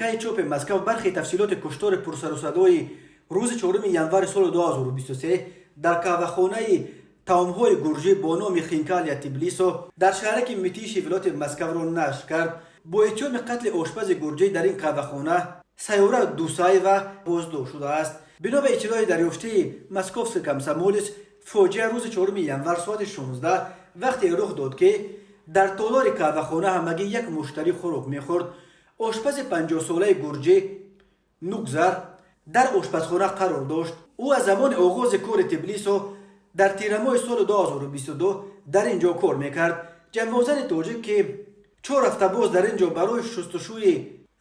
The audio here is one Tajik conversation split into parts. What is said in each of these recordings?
Машинкаи чопи Москав бархе тафсилоти куштори пурсарусадои рӯзи 4 январи соли 2023 дар қаҳвахонаи таомҳои гурҷӣ бо номи «Хинкалия Тбилисо» дар шаҳраки Митиши вилояти Москавро нашр кард. Бо иттиҳоми қатли ошпази гурҷӣ дар ин қаҳвахона Сайёра Дусаева боздошт шудааст. Бино ба иттилои дарёфтии «Московский комсомолец», фоҷиа рӯзи 4 январ соати 16 вақте рух дод, ки дар толори қаҳвахона ҳамагӣ як муштарӣ хӯрок мехӯрд. Ошпази 50-солаи гурҷӣ Нугзар дар ошпазхона қарор дошт. Ӯ аз замони оғози кори Тбилисо дар тирамоҳи соли 2022 дар ин ҷо кор мекард. Ҷанбозани тоҷик, ки 4 ҳафта боз дар ин ҷо барои шустушӯи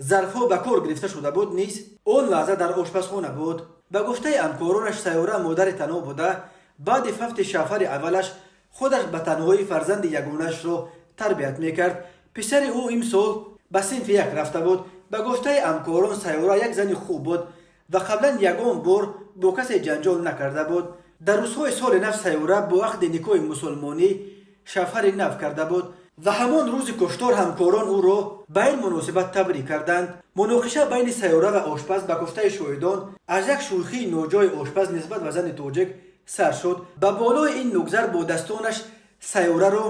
зарфҳо ба кор гирифта шуда буд, низ он лаҳза дар ошпазхона буд. Ба гуфтаи ҳамкоронаш, Сайёра модари танҳо буда, баъди фавти шавҳари аввалаш худаш ба танҳоӣ фарзанди ягонаашро тарбият мекард. Писари ӯ имсол ба синфи як рафта буд. Ба гуфтаи ҳамкорон, Сайёра як зани хуб буд ва қаблан ягон бор бо касе ҷанҷол накарда буд. Дар рӯзҳои соли нав Сайёра бо ақди никоҳи мусулмонӣ шавҳари нав карда буд ва ҳамон рӯзи куштор ҳамкорон ӯро ба ин муносибат табрик карданд. Муноқиша байни Сайёра ва ошпаз, ба гуфтаи шоҳидон, аз як шӯхии ноҷои ошпаз нисбат ба зани тоҷик сар шуд. Ба болои ин Нугзар бо дастонаш Сайёраро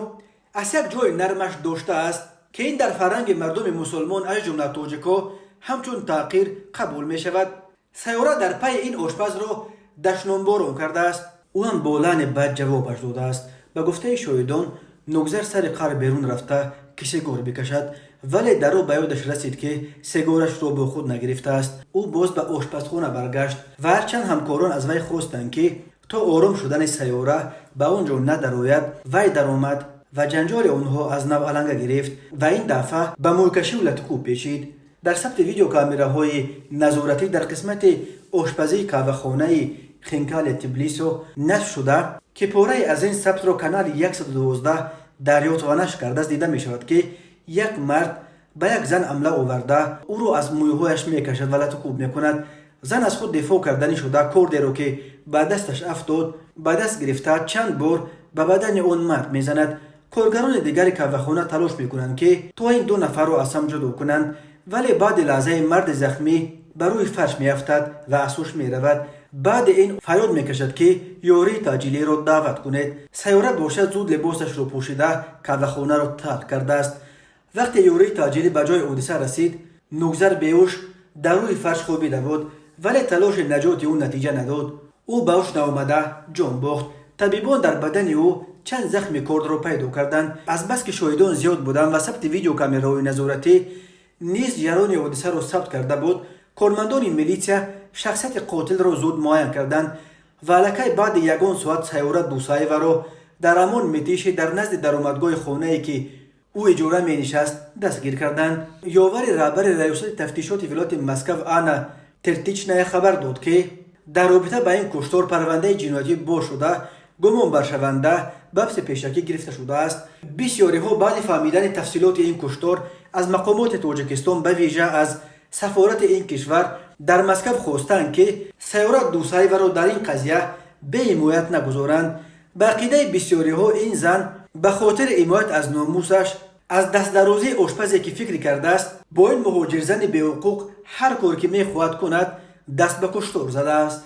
аз як ҷои нармаш доштааст, ки ин дар фарҳанги мардуми мусулмон, аз ҷумла тоҷикҳо, ҳамчун таҳқир қабул мешавад. Сайёра дар пайи ин ошпазро дашномборон кардааст, ӯ ҳам бо лаҳни бад ҷавобаш додааст. Ба гуфтаи шоҳидон, Нугзар сари қаҳр берун рафта, ки сигор бикашад, вале дар роҳ ба ёдаш расид, ки сигорашро бо худ нагирифтааст. Ӯ боз ба ошпазхона баргашт ва ҳарчанд ҳамкорон аз вай хостанд, ки то ором шудани Сайёра ба он ҷо надарояд, вай даромад ва ҷанҷоли онҳо аз нав аланга гирифт ва ин дафъа ба мӯйкашиву латукӯб печид. Дар сабти видеокамераҳои назоратӣ дар қисмати ошпазии қаҳвахонаи «Хинкалия Тбилисо» насб шуда, ки порае аз ин сабтро канали 112 дарёфт ва нашр кардааст, дида мешавад, ки як мард ба як зан ҳамла оварда, ӯро аз мӯйҳояш мекашад ва латукӯб мекунад. Зан аз худ дифоъ карданӣ шуда, кордеро, ки ба дасташ афтод, ба даст гирифта, чанд бор ба бадани он мард мезанад. Коргарони дигари қаҳвахона талош мекунанд, ки то ин ду нафарро аз ҳам ҷудо кунанд, вале баъди лаҳзаи марди захмӣ ба рӯи фарш меафтад ва аз ҳуш меравад. Баъди ин фарёд мекашад, ки ёрии таъҷилиро даъват кунед. Сайёра бошад, зуд либосашро пӯшида, қаҳвахонаро тарк кардааст. Вақте ёрии таъҷилӣ ба ҷои ҳодиса расид, Нугзар беҳуш дар рӯи фарш хобида буд, вале талоши наҷоти ӯ натиҷа надод. Ӯ ба ҳуш наомада ҷон бохт. Табибон дар бадани ӯ чанд захми кордро пайдо карданд. Азбаски шоҳидон зиёд буданд ва сабти видеокамераҳои назоратӣ низ ҷараёни ҳодисаро сабт карда буд, кормандони милитсия шахсияти қотилро зуд муайян карданд ва аллакай баъди ягон соат Сайёра Дусаеваро дар ҳамон Митиши, дар назди даромадгоҳи хонае, ки ӯ иҷора менишаст, дастгир карданд. Ёвари раҳбари раёсати тафтишоти вилояти Москав Анна Тертичная хабар дод, ки дар робита ба ин куштор парвандаи ҷиноятӣ боз шуда, гумонбаршаванда ба ҳабси пешакӣ гирифта шудааст. Бисёриҳо баъди фаҳмидани тафсилоти ин куштор аз мақомоти Тоҷикистон, ба вижа аз сафорати ин кишвар дар Москав хостанд, ки Сайёра Дусаеваро дар ин қазия беҳимоят нагузоранд. Ба ақидаи бисёриҳо, ин зан ба хотири ҳимоят аз номусаш аз дастдарозии ошпазе, ки фикр кардааст, бо ин муҳоҷирзани беҳуқуқ ҳар кор ки мехоҳад кунад, даст ба куштор задааст.